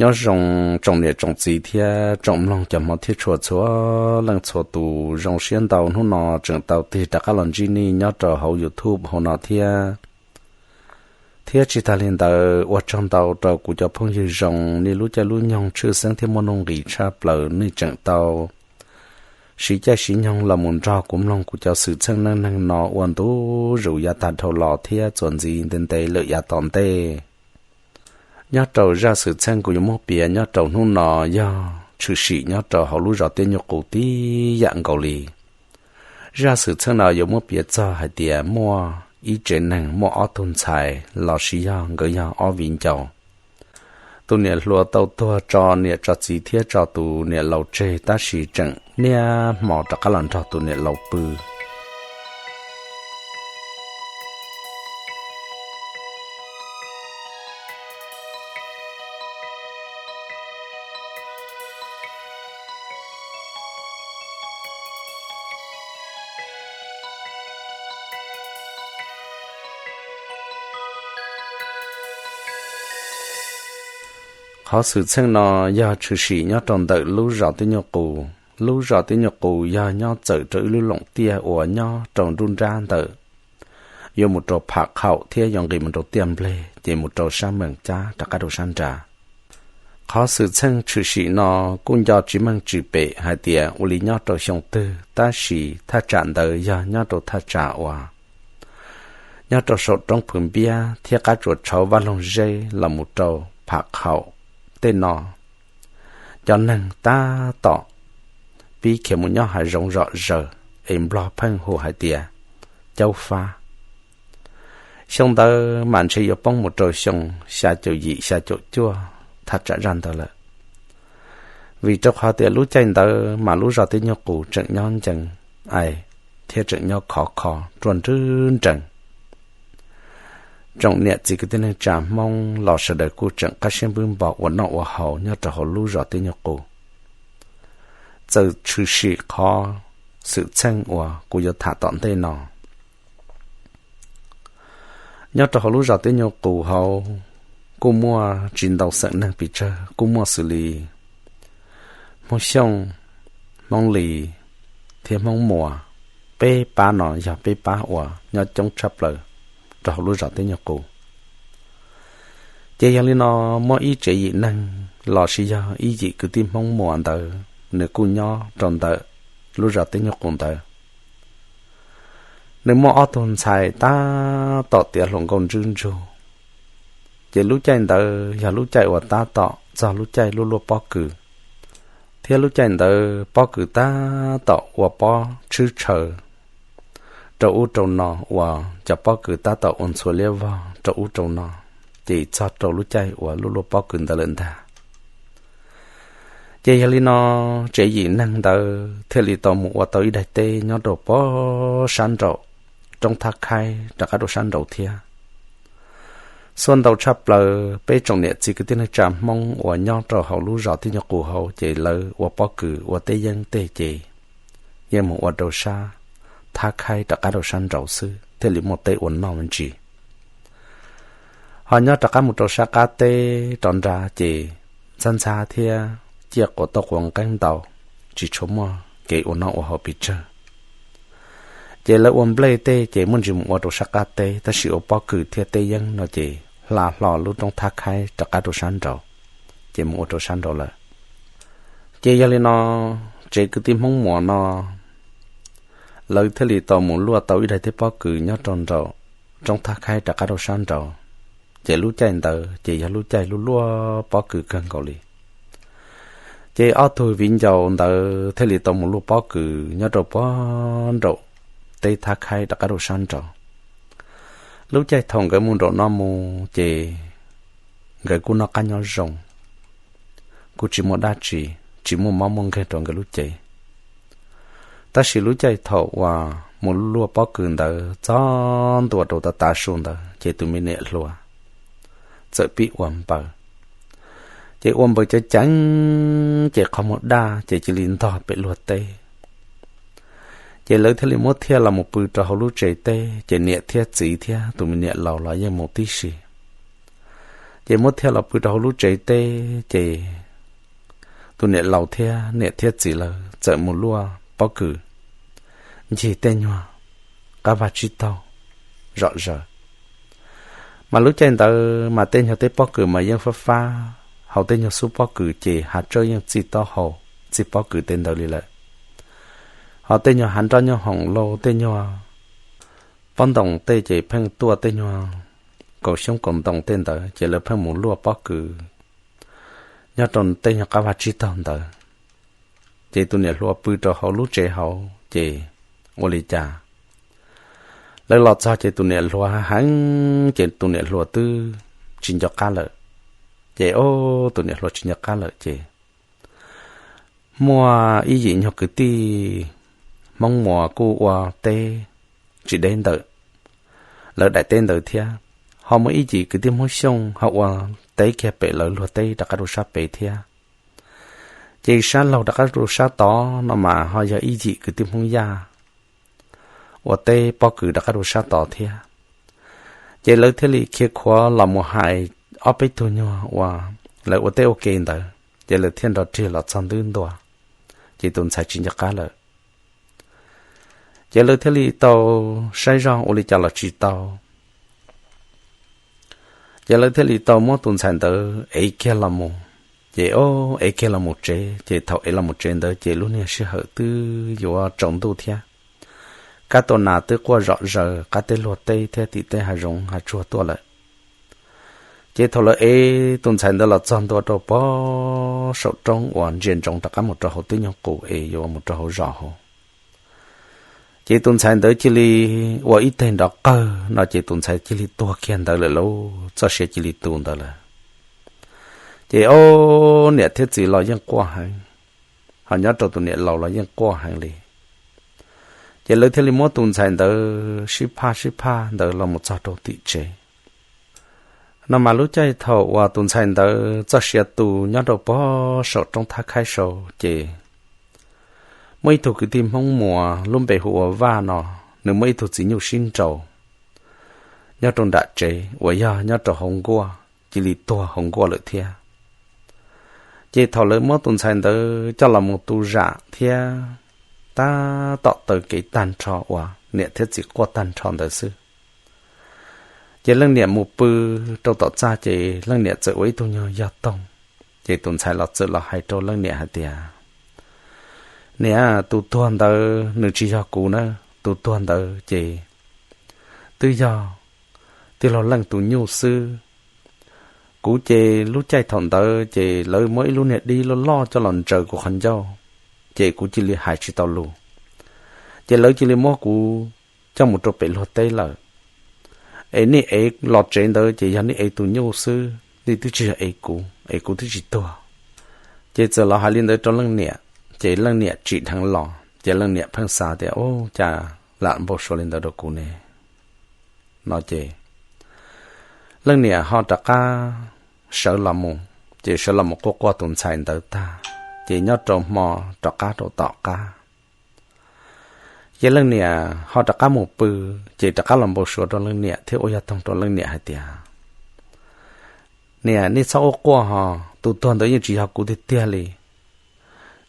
Nyob zoo tsoom niam tsoom txiv thiab tsoom mloog cov hmov thiab tshua txhua leej txhua tus, zoo siab ntau hnub no tseem tau tig rov qab los ntsib nej nyob rau hauv YouTube hauv no thiab. Thiab tsis tas li ntawd, ua tsaug ntau rau kuv cov phooj ywg zoo, nej lub caij lub nyoog tshwj xeeb thiab muaj nuj nqis tshaj plaws, nej tseem tau siv caij siv nyoog los mus nrog kuv mloog kuv cov xwm txheej neej neeg no ua ntu zus yav tag dhau los thiab txuas ntxiv ntev ntev lawm yav tom ntej. Nyob rau zaj xwm txheej kuv yuav muab piav nyob rau hnub no yog tshwm sim nyob rau hauv lub zos Tiaj Nyuj Qus tib yam nkaus li. Zaj xwm txheej no yuav muab piav txog hais tias muaj ib tsev neeg muaj ob tug ntxhais los sis yog nkawd yog ob viv ncaus. Tus niam hluas tau tuag tso niam tso txiv thiab tso tus niam laus tseg, tab sis tseem niaj hmo rov qab los nrog tus niam laus pw. Qhov xwm txheej no yog tshwm sim nyob rau ntawm lub zos Tiaj Nyuj Qus. Lub zos Tiaj Nyuj Qus yog nyob txawm rau ib lub loom tiaj uas nyob rau nruab nrab ntawm yuav mus rau Pham Qhaum thiab yuav nqis mus rau Tiaj Nplej ces mus rau sab Meem Cab rov qab rau sab nrad. Qhov xwm txheej tshwm sim no kuj nco tsis meej tsis pem hais tias ua li nyob rau xyoo twg, tab sis thaj tsam ntawd yog nyob rau thaj tsam uas nyob rau saum roob Phwv Npiab thiab qab tsuas tshauv Vaj Loog Zeb los mus rau Pham Qhaum tej no. Cov neeg tab tom pib khiav mus nyob hav zoov zom zaws, es Nplog pheej hu hais tias Caub Fab. Xyoo ntawd mas ntshe yuav poob mus rau xyoo xya caum yim xya caum cuaj thaj tsam zaj ntawd lawm. Vim rau qhov tias lub caij ntawd mas lub zos Tiaj Nyuj Qus tseem nyob ncees, ais, thiab tseem nyob khov kho ruaj nrwb nrees. Tsoom niam txiv kwv tij neej tsa Hmoob los sawv daws kuj tseem qab siab npwb npo ua noj ua haus nyob rau hauv lub zos Tiaj Nyuj Qus. Txawm tshwm sim qhov xwm txheej uas kuv yuav tham tom ntej no, nyob rau hauv lub zos Tiaj Nyuj Qus hauv kuj muaj tsis ntau xeem neeg pes tsawg, kuj muaj xws li Hmoob Xyooj, Hmoob Lis thiab Hmoob Muas. Peb pab no yog peb pab uas nyob coob tshaj plaws rau hauv lub zos Tiaj Nyuj Qus. Ces yog li no, muaj ib tsev yim neeg los sis yog ib yim kwv tij Hmoob Muas ntawd, nws kuj nyob rau ntawm lub zos Tiaj Nyuj Qus ntawd. Nws muaj ob tug ntxhais tab tom tiav hluas nkauj ntswb ntsug. Ces lub caij ntawd yog lub caij uas tab tom txog lub caij luaj luaj pob kws, thiab lub caij ntawd pob kws tab tom ua pob tshwb tshaw rau ub rau no, uas cov pob kws tab tom ua ntxhua liab vog rau ub rau no, ces txog rau lub caij uas luaj luaj pob kws ntawd lawm ntag. Ces yog li no, tsev yim neeg ntawd thiaj li tau mus ua tau ib daim teb nyob rau pob sab nraum roob Thab Khaib rov qab rau sab nraud thiab. Xuaj ntau tshaj plaws peb tsoom niam txiv kwv tij neej tsa Hmoob uas nyob rau hauv lub zos Tiaj Nyuj Qus hauv ces lawv ua pob kws ua teb yeeb tej ces yeej mus ua rau sab Thab Khaib rov qab rau sab nraud xwb thiaj li muaj teb ua noj me ntsis. Ho nyob rov qab mus rau sab qab teb rov nrad ces ntxhab ntxhab thiab ciaj quas toj quas nqeeb ntau, tsis tshua muaj kev ua noj ua haus pes tsawg. Ces lawv ua nplej tej ces muaj ntsis mus ua rau sab qab teb, tab sis ua pob kws thiab teb yeeb no ces hla hlo lub roob Thab Khaib rov qab rau sab nraud, ces mus ua rau sab nraud lawm. Ces yog li no, tsev kwv tij Hmoob Muas no lawv thiaj li tau mus luaj tau ib daim teb pob kws nyob rau nraum roob Thab Khaib rov qab rau sab nraud. Ces lub caij ntawd ces yog lub caij luaj luaj pob kws kawg nkaus li. Ces ob tug viv ncaus ntawd thiaj li tau mus luaj pob kws nyob rau pob nraum teb Thab Khaib rov qab rau sab nraud. Lub caij thaum nkawd mus nraum no mus ces nkawd kuj noj qab nyob zoo, kuj tsis muaj dab tsi, tsis muaj mob muaj nkeeg rau nkawd lub cev. Tab sis lub caij thaum uas mus luaj pob kws ntawd txog ntua rau tav tav su ntawd ces tus me niam hluas txawm pib ua npaws. Ces ua npaws ceev ceev ces qhov muag daj ces cia li ntog pem luag teb. Ces lawv thiaj li muab thiaj los mus pw rau hauv lub tsev teb, ces niam thiab txiv thiab tus me niam laus los yeej mus tib si. Ces muab thiaj los pw rau hauv lub tsev teb, ces tus niam laus thiab niam thiab txiv lawv txawm mus luaj pob kws ncig tej nyuag qab vag tsib taug zom zaws. Mas lub caij ntawd mas tej nyuag teb pob kws mas yeej fab fab, hauv tej nyuag xub pob kws ces hav tsawb yeej txij taub hau, txij pob kws tej ntawd li lawm. Ho tej nyuag hav nroj nyuag hoom lauj, tej nyuag pob ntoos tej ces pheej tuaj tej nyuag kaus xyoob kaus ntoos tej ntawd, ces lawv pheej mus luaj pob kws nyob rau tej nyuag qab vag tsib taug ntawd. Ces tus niam hluas pw rau hauv lub tsev hauv, ces ua li cas lawv los txog ces tus niam hluas heev, ces tus niam hluas twb tsis nco qab lawm. Ces o, tus niam hluas tsis nco qab lawm ces muaj ib yim nyuag kwv tij Hmoob Muas kuj ua teb tsis deb ntawm lawv daim teb ntawd thiab. Ho muaj ib yim kwv tij Hmoob Xyooj ho ua teb kiag pem lawv luag teb rov qab rau sab pem thiab. Ces sab laug rov qab rau sab tod no mas ho yog ib yim kwv tij Hmoob Yaj ua teb pob kws rov qab rau sab tod thiab. Ces lawv thiaj li khiav khuav los mus hais ob peb tug nyuag uas lawv ua teb ua ke ntawd, ces lawv thiaj nrog rig los txog ntub ntua, ces tus ntxhais tsis nco qab lawm. Ces lawv thiaj li tau saib zog ua li cas los tsis tau. Ces lawv thiaj li tau muab tus ntxhais ntawd ev kiag los mus. Ces o, ev kiag los mus tsev, ces thaum ev los mus tsev ntawd ces lub niag sij hawm twb yuav tsaus ntuj thiab. Kab tua nas twb quaj zom zaws qab teb luag teb thiab tim teb hav zoov hav tsuag tuaj lawm. Ces thaum lawv ev tus ntxhais ntawd los txog ntua rau pob saum roob uas ntsia ntsoov rov qab mus rau hauv teb nyuag qus es yuav mus rau hauv zos hauv, ces tus ntxhais ntawd cia li ua ib teg nrov qawg no ces tus ntxhais cia li tuag kiag ntawd lawm lauj, txoj sia cia li tu ntawd lawm. Ces o, niam thiab txiv los yeej quaj heev, ho nyob rau tus niam laus los yeej quaj heev li. Ces lawv thiaj li muab tus ntxhais ntawd sib phaj sib phaj ntawd los mus txog rau tim tsev. No mas lub caij thaum uas tus ntxhais ntawd txoj sia tu nyob rau pob saum roob thab khaib sau, ces muaj ib tug kwv tij Hmoob Muas lub npe hu ua Vaj no, nws muaj ib tug txiv nyuj sib nraus nyob rau nram tsev uas yog nyob rau hauv nkuaj, cia li tuag hauv nkuaj lawm thiab. Ces thaum lawv muab tus ntxhais ntawd coj los mus tu zam thiab tab tom taw kev tag nrho uas niam thiab txiv quaj tag nrho ntawd xwb, ces leej niam mus pw rau tom txaj ces leej niam txawm ua ib tug nyuag yog toog. Ces tus ntxhais los txawm los hais rau leej niam hais tias, Niam, tus tuag ntawd nws tsis yog kuv na, tus tuag ntawd ces twb yog tij laug Leej tus nyuj xwb. Kuv ces lub caij thaum ntawd ces lawv muab ib lub niag dib loj loj coj los ntsaws kuv qhov ncauj, ces kuv cia li hais tsis tau lus, ces lawv cia li muab kuv coj mus rau pem luag teb lawm. Es nej ev los tsev ntawd ces yog nej ev tus nyuj xwb, nej twb tsis yog ev kuv, es kuv twb tsis tuag. Ces txawm los hais li ntawd rau leej niam, ces leej niam tsim dheev los ces leej niam pheej xav tias, Ub, cas lam npau suav li ntawd rau kuv ne? No ces leej niam ho rov qab sawv los mus, ces sawv los mus quaj quaj tus ntxhais ntawd tag, ces nyob rau hmo rov qab rau tom qab, ces leej niam ho rov qab mus pw, ces rov qab los npau suav rau leej niam thiab ua yog toog rau leej niam hais tias, Niam, nej txhob ua quaj ho, tus tuag ntawd yeej tsis yog kuv tiag tiag li.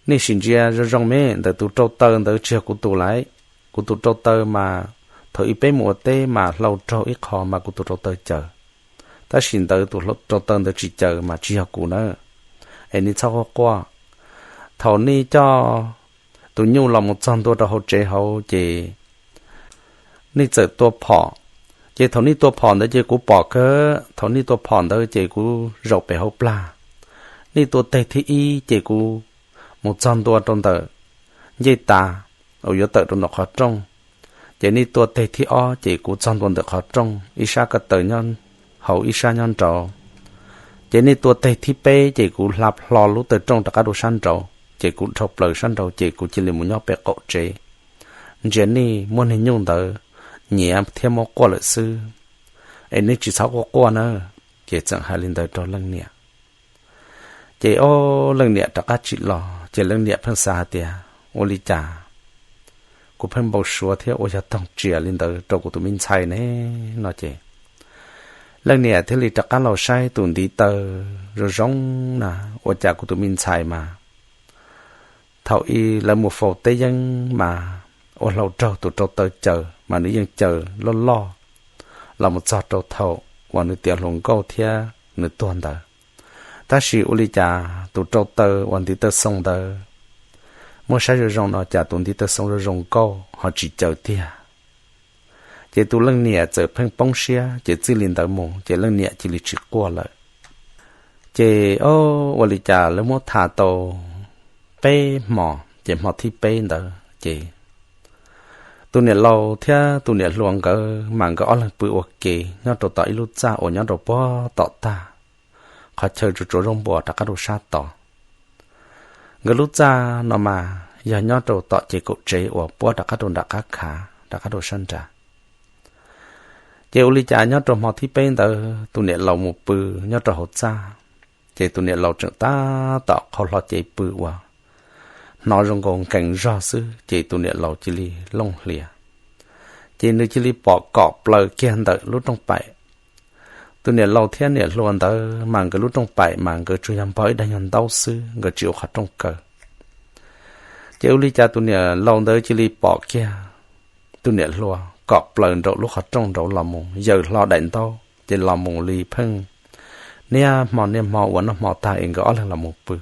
Nej sim ntsia zoo zoo me ntawm tus rau taw ntawd tsis yog kuv tus lawm. Kuv tus rau taw mas thaum ub peb mus ua teb mas hlau raug ib qho mas kuv tus rau taw caws, tab sis ntawd tus rau taw ntawd tsis caws mas tsis yog kuv na. Es nej txhob quaj quaj. Thaum nej coj tus nyuj los mus txog ntua rau hauv tsev hauv ces nej txawm tua phom. Ces thaum nej tua phom ntawd ces kuv pom kawg, thaum nej tua phom ntawd ces kuv zaum pem hauv plag. Nej tua teg thib ib ces kuv mus txog ntua rau ntawm ncej tas uas yuav tawm rau ntawm qhov rooj. Ces nej tua teg thib ob ces kuv txog ntua ntawm qhov rooj, ib sab ko taw nyob hauv ib sab nyob nraud. Ces nej tua teg thib peb ces kuv hla plho lub taw rooj rov qab rau sab nraud, ces kuv dhau plaws sab nraud ces kuv cia li mus nyob pem qaum tsev, ntsia nej muab niag nyuj ntawd nyiav thiab muab quaj lawm xwb. Es nej tsis txhob quaj quaj na. Ces txawm hais li ntawd rau leej niam. Ces o, leej niam rov qab tsim los, ces leej niam pheej xav hais tias, Ua li cas kuv pheej npau suav thiab ua yog toog tsias li ntawd rau kuv tus me ntxhais ne? No ces Leej niam thiaj li rov qab los saib tus ntiv taw zoo zoo na, ua cas kuv tus me ntxhais mas thaum ub lawv mus faus teb yeeb mas ua hlau raug tus rau taw caws mas nws yeej caws loj loj los mus txog rau thaum uas nws tiav hluas nkauj thiab nws tuag ntawd. Tab sis ua li cas tus rau taw uas ntiv taw xoo ntawd, muab saib zoo zoo no cas tus ntiv taw xoo zoo zoo nkauj ho tsis caws tiag. Ces tus leej niam txawm pheej poob siab ces txij li ntawd mus ces leej niam cia li tsis quaj lawm. Ces o, ua li cas lawv muab tham tau peb hmo, ces hmo thib peb ntawd ces tus niam laus thiab tus niam hluas nkawd mas nkawd ob leeg pw ua ke nyob rau tom ib lub txaj uas nyob rau puag tom tag qhov chaw tsuas tsuav zaub npua rov qab rau sab tod. Nkawd lub txaj no mas yog nyob rau tom ces kaum tsev uas puab rov qab rau nram qab khav rov qab rau sab nrad. Ces ua li cas nyob rau hmo thib peb ntawd tus niam laus mus pw nyob rau hauv txaj, ces tus niam laus tseem tab tom qhau hlo cev pw uas hnov zoo nkaus nkees zog xwb ces tus niam laus cia li looj hlias. Ces nws cia li pom kom plaws kiag ntawm lub rooj paim. Tus niam laus thiab niam hluas ntawd mas nkawd lub rooj paim mas nkawd tsuas yog npog ib daig nyuag ntaub xwb, nkawd tsis ua qhov rooj kaw. Ces ua li cas tus niam laus ntawd cia li pom kiag tus niam hluas kom plaws nraum lub qhov rooj nraud los mus yaws hlo daim ntaub ces los mus li pheej niaj hmo niaj hmo uas noj hmo tag es nkawd ob leeg los mus pw.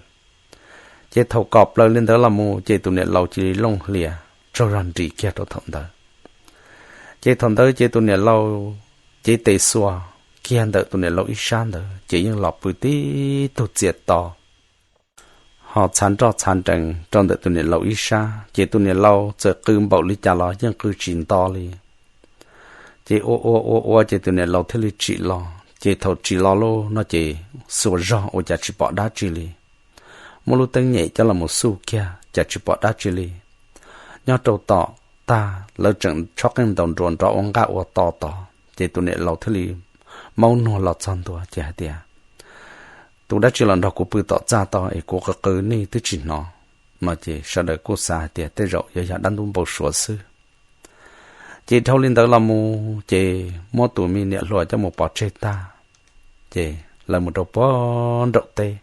Ces thaum kom plaws li ntawd los mus ces tus niam laus cia li looj hlias tsaug zog nris kiag rau thaum ntawd. Ces thaum ntawd ces tus niam laus cev tes xuas kiag ntawm tus niam laus ib sab ntawd ces yeej los pw tib tug txias to ho txhav nroj txhav nrees rau ntawm tus niam laus ib sab, ces tus niam laus txawm qw npaum li cas los yeej qw tsis nto li. Ces ua ua ua ua ces tus niam laus thiaj li tsim los, ces thaum tsim los lawm no ces xuas zog ua cas tsis pom dab tsi li. Muab lub teeb nyem coj los mus xuj kiag cas tsis pom dab tsi li. Nyob rau tom tag lawv tseem tshob qeej ntaus nruas nrov ua nqaj ua to tod ces tus niam laus thiaj li maub nuag los txog ntua ces hais tias, tus dab tsi los nrog kuv pw tom txaj to es kuv qw qw nej twb tsis hnov? No ces sawv daws kuj xav hais tias tej zaum yuav yog dab ntub npau suav xwb. Ces dhau li ntawd los mus ces muab tus me niam hluas coj mus pov tseg tag, ces lawv mus rau puag nraum teb.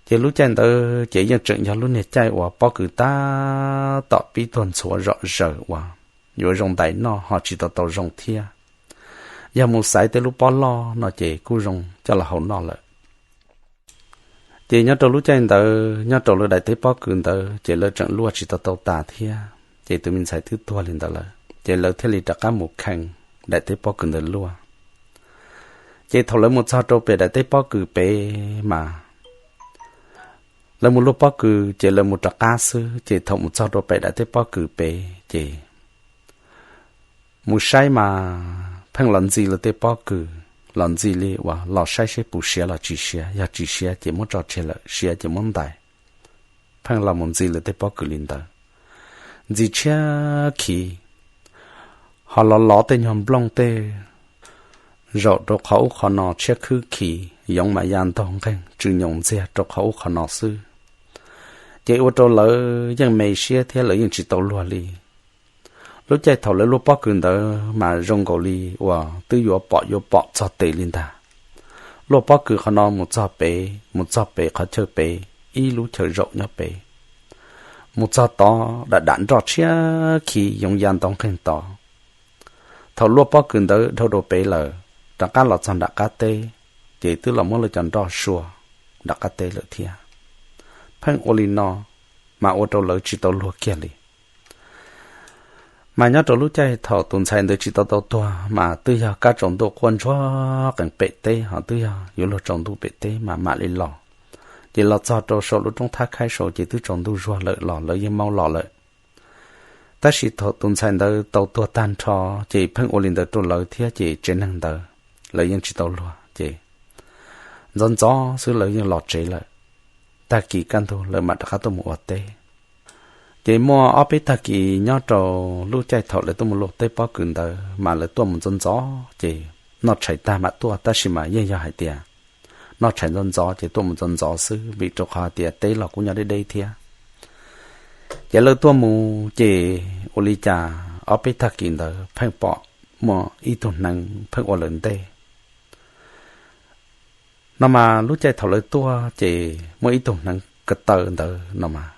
Ces lub caij ntawd ces yeej tseem yog lub niag caij uas pob kws tab tom pib tuag ntxhuav zom zaws uas yuav zoo ntais noj ho tsis tau tau zoo thiab. Yog mus xaiv tej lub pob loj no ces kuj zoo coj los hau noj lawm. Ces nyob rau lub caij ntawd nyob rau lawv daim teb pob kws ntawd ces lawv tseem luaj tsis tau tau tas thiab, ces tus me ntxhais twb tuag li ntawd lawm ces lawv thiaj li rov qab mus khees daim teb pob kws ntawd luaj. Ces thaum lawv mus txog rau pem daim teb pob kws pem mas lawv mus luaj pob kws ces lawv mus rov qab xwb, ces thaum mus txog rau pem daim teb pob kws pem ces mus saib mas pheej los ntxi lawv tej pob kws, los ntxi li uas los saib seb puas siav los tsis siav, yog tsis siav ces muab tso tseg lawm, siav ces muab ntais. Pheej los mus ntxi lawv tej pob kws li ntawd, ntxi tshiab khiv, ho lov lov tej nyuag nplooj tej zaum rau qhov ub qhov no tshiab khwb khiv, yoov mas ya ntaug nqeeg tsw nyoos ntxiag rau qhov ub qhov no xwb. Ces ua rau lawv yeej me siab thiab lawv yeej tsis tau luag li. Lub caij thaum lawv luaj pob kws ntawd mas zoo nkaus li uas twb yuav pom yuav pom txog tes li ntag. Luaj pob kws qhov no mus txog pem, mus txog pem qhov chaw pem, ib lub chaw zaum nyob pem, mus txog tod dam dam nroj tshiab khiv yoov ya ntaug nqeeg tod. Thaum luaj pob kws ntawd dhau rau pem lawm, rov qab los txog nram qab teb, ces twb los muab lawv cov nroj sua nram qab teb lawm thiab. Pheej ua li no mas ua rau lawv tsis tau luag kiag li. Mas nyob rau lub caij thaum tus ntxhais ntawd tsis tau tau tuag mas twb yog kab tsaus ntuj quaj ntsuag qees pem teb, ho twb yog yuav luag tsaus ntuj pem teb mas mam li los. Ces los txog rau saum lub roob thab khaib saud ces twb tsaus ntuj zuag lawm los lawv yeej maub los lawm. Tab sis thaum tus ntxhais ntawd tau tuag tag nrho, ces pheej ua li ntawd rau lawv thiab, ces tsev neeg ntawd lawv yeej tsis tau luag, ces ntxov ntxov xwb lawv yeej los tsev lawm. Tag kis kaj ntug lawv mam rov qab tuaj mus ua teb. Ces muaj ob peb tag kis nyob rau lub caij thaum lawv tuaj mus luaj teb pob kws ntawd mas lawv tuaj mus ntxov ntxov, ces noj tshais tag mam tuaj, tab sis mas yeej yog hais tias noj tshais ntxov ntxov ces tuaj mus ntxov ntxov xwb, vim rau qhov hais tias teb los kuj nyob deb deb thiab. Ces lawv tuaj mus ces ua li cas ob peb tag kis ntawd pheej pom muaj ib tug hneev pheej ua lawv ntej. No mas lub caij thaum lawv tuaj ces muaj ib tug hneev ko taw ntawd no mas,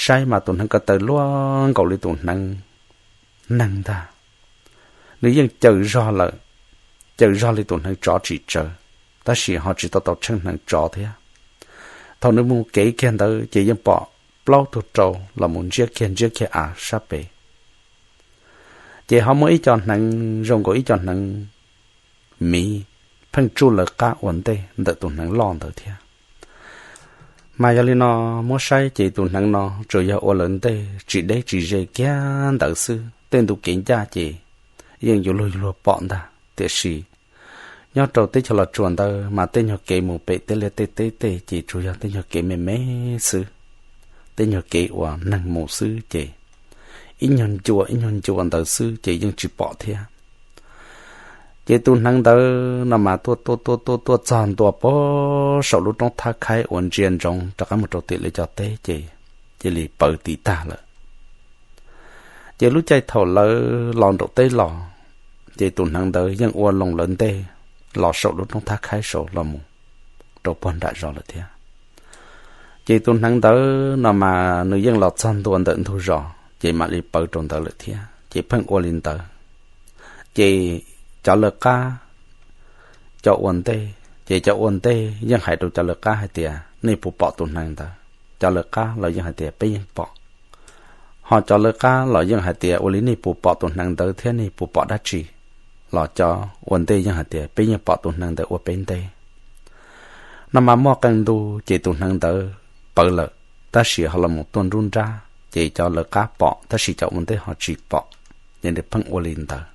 saib mas tus hneev ko taw luaj nkaus li tus hneev neeg ntag. Nws yeej cawm zog lawm, cawm zog li tus hneev tsov tsim tsawv, tab sis ho tsis tau tau tsheej hneev tsov thiab. Thaum nws mus kev kiag ntawd ces yeej pom plaub tug rau los mus ntsiab kiag ntsiab kiag av sab pem. Ces ho muaj ib co hneev zoo nkaus ib co hneev miv pheej tsuj lawv qab ua ntej ntawm tus hneev loj ntawd thiab. Mas yog li no, muab saib ces tus hneev no tsuas yog ua lawv ntej tsis deb tsis ze kiag ntawd xwb, tej ntu kev ncaj ces yeej yuav luag yuav luag pom ntag. Tiam sis nyob rau teb chaws Los Tsuas ntawd mas tej nyuag kev mus pem tej liaj tej teb tej ces tsuas yog tej nyuag kev me me xwb, tej nyuag kev uas neeg mus xwb ces ib nyuag ncua ib nyuag ncua ntawd xwb ces yeej tsis pom thiab. Ces tus hneev ntawd no mas tuaj tuaj tuaj tuaj tuaj txog ntua pem saum lub roob Thab Khaib uas ntsia ntsoov rov qab mus rau tim lawv cov teb ces cia li pawv tiv tag lawm. Ces lub caij thaum lawv los nraum teb los, ces tus hneev ntawd yeej ua loo lawv ntej los saum lub roob Thab Khaib saud los mus rau puag nram zos lawm thiab. Ces tus hneev ntawd no mas nws yeej los txog ntua ntawm ntug zos ces mam li pawv rau ntawd lawm thiab, ces pheej ua li ntawd. Ces cov lawv qab, cov ua ntej, ces cov ua ntej yeej hais rau cov lawv qab hais tias nej puas pom tus hneev ntawd? Cov lawv qab los yeej hais tias peb yeej pom. Ho cov lawv qab los yeej hais tias ua li nej puas pom tus hneev ntawd thiab nej puas pom dab tsi? Los cov ua ntej yeej hais tias peb yeej pom tus hneev ntawd ua peb ntej. No mas muaj qee ntu ces tus hneev ntawd pawv lawm, tab sis ho los mus tuaj nruab nrab, ces cov lawv qab pom tab sis cov ua ntej ho tsis pom, ces nws pheej ua li ntawd.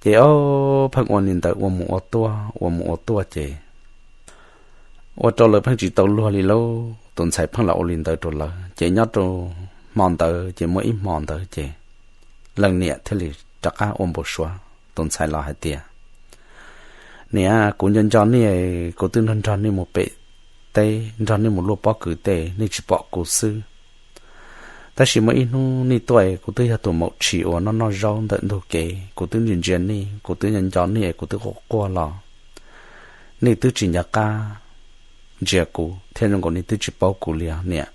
Ces o, pheej ua li ntawd ua mus ua tuaj ua mus ua tuaj ces ua rau lawv pheej tsis tau luag li lauj. Tus ntxhais pheej los ua li ntawd rau lawv, ces nyob rau hmo ntawd ces muaj ib hmo ntawd ces leej niam thiaj li rov qab ua npau suav tus ntxhais los hais tias, niam, kuv nco nco nej, kuv twb nrog nrog nej mus pem teb, nrog nej mus luaj pob kws tej, nej tsis pom kuv xwb. Tab sis muaj ib hnub nej tuaj es kuv twb yog tus maum tshis uas noj noj zaub ntawm ntug kev, kuv twb ntsia ntsia nej, kuv twb nco nco nej, kuv twb quaj quaj los nej twb tsis nco qab ntsia kuv thiab zoo nkaus nej twb tsis paub kuv li os niam.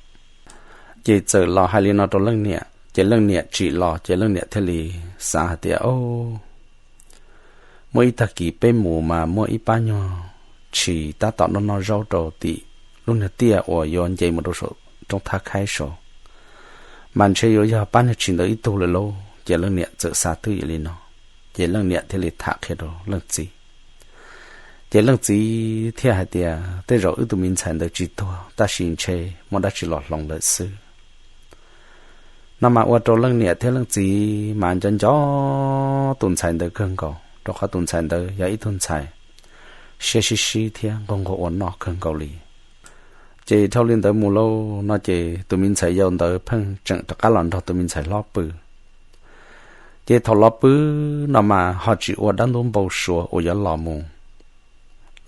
Ces txawm los hais li no rau leej niam, ces leej niam tsim los ces leej niam thiaj li xav hais tias, o, muaj ib tag kis peb mus mas muaj ib pab nyuag tshis tab tom noj noj zaub rau tim lub niag tiaj uas yuav nce mus rau saum roob Thab Khaib saud, mas ntshe yuav yog pab nyuag tshis ntawd ib tug lawm lauj. Ces leej niam txawm xav twj ywm li no, ces leej niam thiaj li tham qhia rau leej txiv. Ces leej txiv thiaj hais tias tej zaum wb tus me ntxhais ntawd tsis tuag, tab sis ntshe muaj dab tsi los hloov lawm xwb. No mas ua rau leej niam thiab leej txiv mas nco nco tus ntxhais ntawd kawg nkaus, rau qhov tus ntxhais ntawd yog ib tug ntxhais siab sib sib thiab nquag nquag ua noj kawg nkaus li. Ces dhau li ntawd mus lauj no ces tus me ntxhais yau ntawd pheej tseem rov qab los nrog tus me ntxhais hlob pw. Ces thaum los pw no mas ho tsis ua dab ntub npau suav uas yuav los mus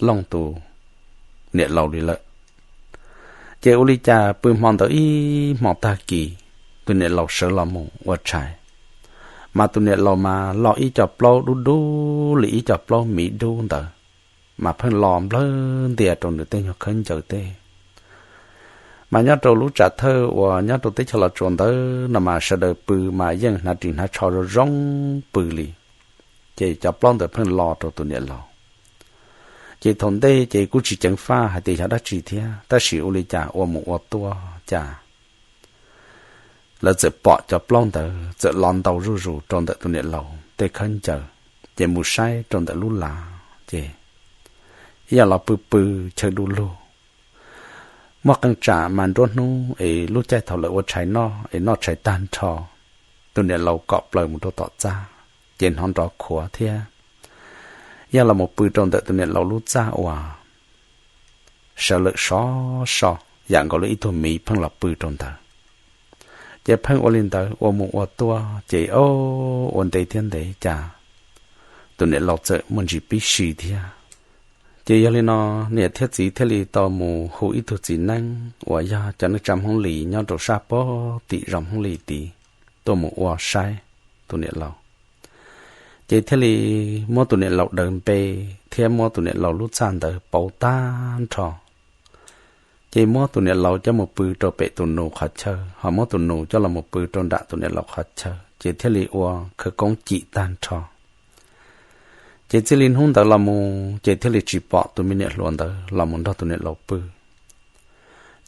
looj tus niam laus li lawm. Ces ua li cas pw hmo ntawd ib hmo tag kis, tus niam laus sawv los mus ua tshais, mas tus niam laus mas lo ib co plaub dub dub li ib co plaub miv dub ntawd, mas pheej lo nplawg ntias rau nws tej nyuag khaub ncaws tej. Mas nyob rau lub tsam thawj uas nyob rau teb chaws Los Tsuas ntawd no mas sawv daws pw mas yeej hnav ris hnav tsho zoo zoo pw li, ces cov plaub ntawd pheej lo rau tus niam laus. Ces thaum ntej ces kuj tsis ceev faj hais tias yog dab tsi thiab, tab sis ua li cas ua mus ua tuaj cas lawv txawm pom cov plaub ntawd txawm lo ntau zuj zus rau ntawm tus niam laus tej khaub ncaws, ces mus saib rau ntawm lub lav ces ib yam los pw pw chaw du lug. Muaj qee tsam mas nruab hnub es lub caij thaum lawv ua tshais noj es noj tshais tag nrho, tus niam laus kom plaws mus rau tom txaj, ces hnov nrov khuav thiab yog los mus pw rau ntawm tus niam laus lub txaj uas sawv lawm sov so, yam nkaus li ib tug miv pheej los pw rau ntawd. Ces pheej ua li ntawd ua mus ua tuaj ces o, ua ntev thiab ntev cas tus niam laus txawm muaj ntsis pib si thiab. Ces yog li no niam thiab txiv thiaj li tau mus hu ib tug txiv neeb uas yog cov neej tsa Hmoob Lis nyob rau sab pob tim zos Hmoob Lis tid tuaj mus ua saib tus niam laus. Ces thiaj li muab tus niam laus daws npe thiab muab tus niam laus lub txaj ntawd pauv tag nrho. Ces muab tus niam laus coj mus pw rau pem tus nus qhov chaw, ho muab tus nus coj los mus pw rau nram tus niam laus qhov chaw, ces thiaj li ua khawv koob cim tag nrho. Ces txij li hnub ntawd los mus ces thiaj li tsis pom tus me niam hluas ntawd los mus nrog tus niam laus pw.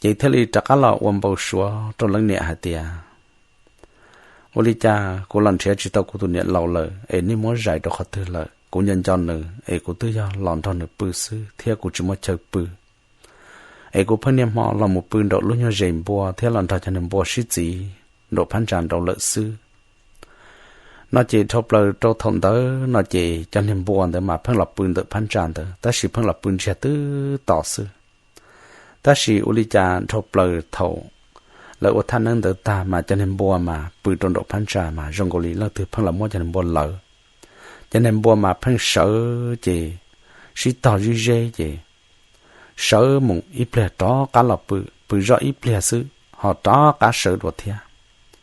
Ces thiaj li rov qab los ua npau suav rau leej niam hais tias, ua li cas kuv los nrhiav tsis tau kuv tus niam laus lawm es nej muab zais rau qhov twg lawm? Kuv nco nco nws es kuv twb yog los nrog nws pw xwb thiab kuv tsis muaj chaw pw, es kuv pheej niaj hmo los mus pw nraum lub nyuag zes npua thiab los nrog cov niag npua sib txiv nraum phab ntsa nraud lawm xwb. No ces dhau plaws rau thaum ntawd no ces cov niag npua ntawd mas pheej los pw ntawm phab ntsa ntawd, tab sis pheej los pw ntsiag twb to xwb. Tab sis ua li cas dhau plaws thaum lawv ua thaj neeb ntawd tag mas cov niag npua mas pw rau nraum phab ntsa mas zoo nkaus li leej twg pheej los muab cov niag npua lawv. Cov niag npua mas pheej sawv ces sib tog zib zeb ces sawv mus ib pliag rov qab los pw, pw zoj ib pliag xwb ho rov qab sawv dua thiab.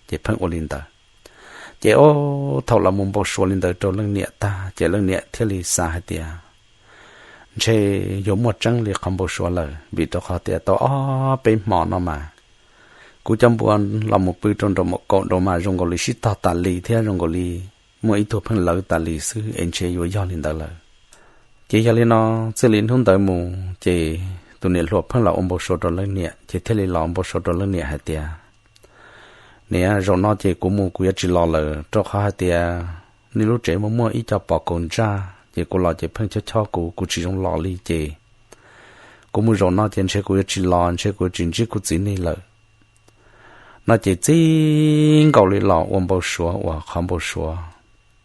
Ces pheej ua li ntawd. Ces ua thaum los mus npau suav li ntawd rau leej niam tag ces leej niam thiaj li xav hais tias, ntshe yuav muaj tseeb li qhov npau suav lawm, vim rau qhov tias tau ob peb hmo no mas kuv cov npua los mus pw rau nraum maum kaum nraud mas zoo nkaus li sib tog tas li thiab zoo nkaus li muaj ib tug pheej lawv tas li xwb es ntshe yuav yog li ntawd lawm. Ces yog li no, txij li hnub ntawd mus ces tus niam hluas pheej los ua npau suav rau leej niam, ces thiaj li los npau suav rau leej niam hais tias, niam, zaum no ces kuv mus kuv yuav tsis los lawm, rau qhov hais tias nej lub tsev muaj muaj ib co pos kaus ntsaj ces kuv los ces pheej chob chob kuv, kuv tsis zoo los li ces kuv mus zaum no ces ntshe kuv yuav tsis los, ntshe kuv yuav tsis ntsib kuv txiv neej lawm. No ces txij nkaus li los ua npau suav uas qhov npau suav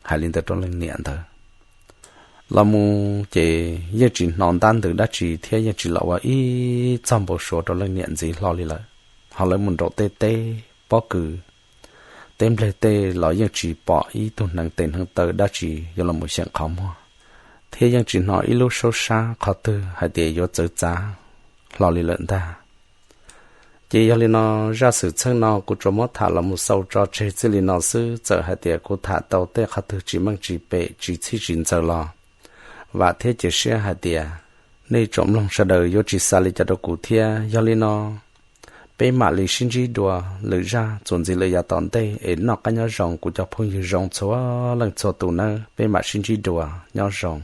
hais li ntawd rau leej niam ntawd los mus ces yeej tsis hnov ntab ntws dab tsi thiab yeej tsis los ua ib txog npau suav rau leej niam ntxiv hlo li lawm. Ho lawv mus nraum tej teb pob kws, teb nplej tej los yeej tsis pom ib tug hneev tes hneev taw dab tsi yuav los mus xyeem qhov muag, thiab yeej tsis hnov ib lub saub sab qhov twg hais tias yuav txawv txav hlo li lawm ntag. Ces yog li no, zaj xwm txheej no kuv tsuas muab tham los mus xaus tso tseg txij li no xwb. Txawm hais tias kuv tham tau tej qhov twg tsis meej tsis pem tsis txhij tsis ntxaws los vam thiab cia siab hais tias nej tsoom mloog sawv daws yuav tsis xav li cas rau kuv thiab. Yog li no, peb mam li sib ntsib dua lwm zaj txuas ntxiv lawm yav tom ntej es noj qab nyob zoo kuv cov phooj ywg zoo txhua leej txhua tus nawb, peb mam sib ntsib dua, nyob zoo.